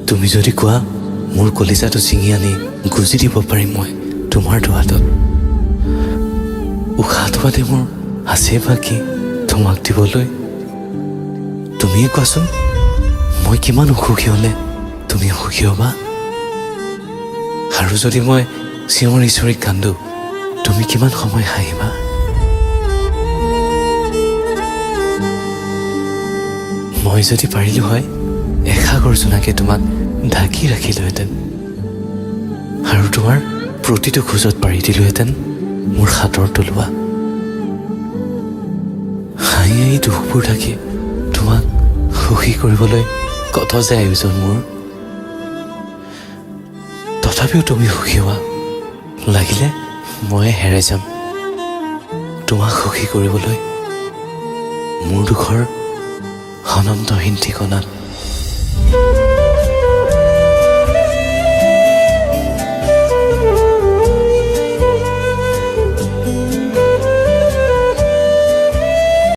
তুমি যদি কোৱা, মোৰ কলিজাটো ছিঙি আনি গুজি দিব পাৰিম মই তোমাৰ দুহাতত। উশাহটো বাদে মোৰ আছে বাকী তোমাক দিবলৈ? তুমিয়ে কোৱাচোন, মই কিমান অসুখী হ'লে তুমি সুখী হ'বা? আৰু যদি মই চিঞৰি চিঞৰি কান্দো, তুমি কিমান সময় হাঁহিবা? মই যদি পাৰিলোঁ হয়, এসাগৰ জোনাকে তোমাক ঢাকি ৰাখিলোহেঁতেন আৰু তোমাৰ প্ৰতিটো খোজত পাৰি দিলোহেঁতেন মোৰ হাতৰ তলুৱা। হাঁহি হাঁহি দুখবোৰ ঢাকি তোমাক সুখী কৰিবলৈ কত যে আয়োজন মোৰ। তথাপিও তুমি সুখী হোৱা লাগিলে ময়ে হেৰাই যাম তোমাক সুখী কৰিবলৈ মোৰ দুখৰ অনন্তহীন ঠিকনাত।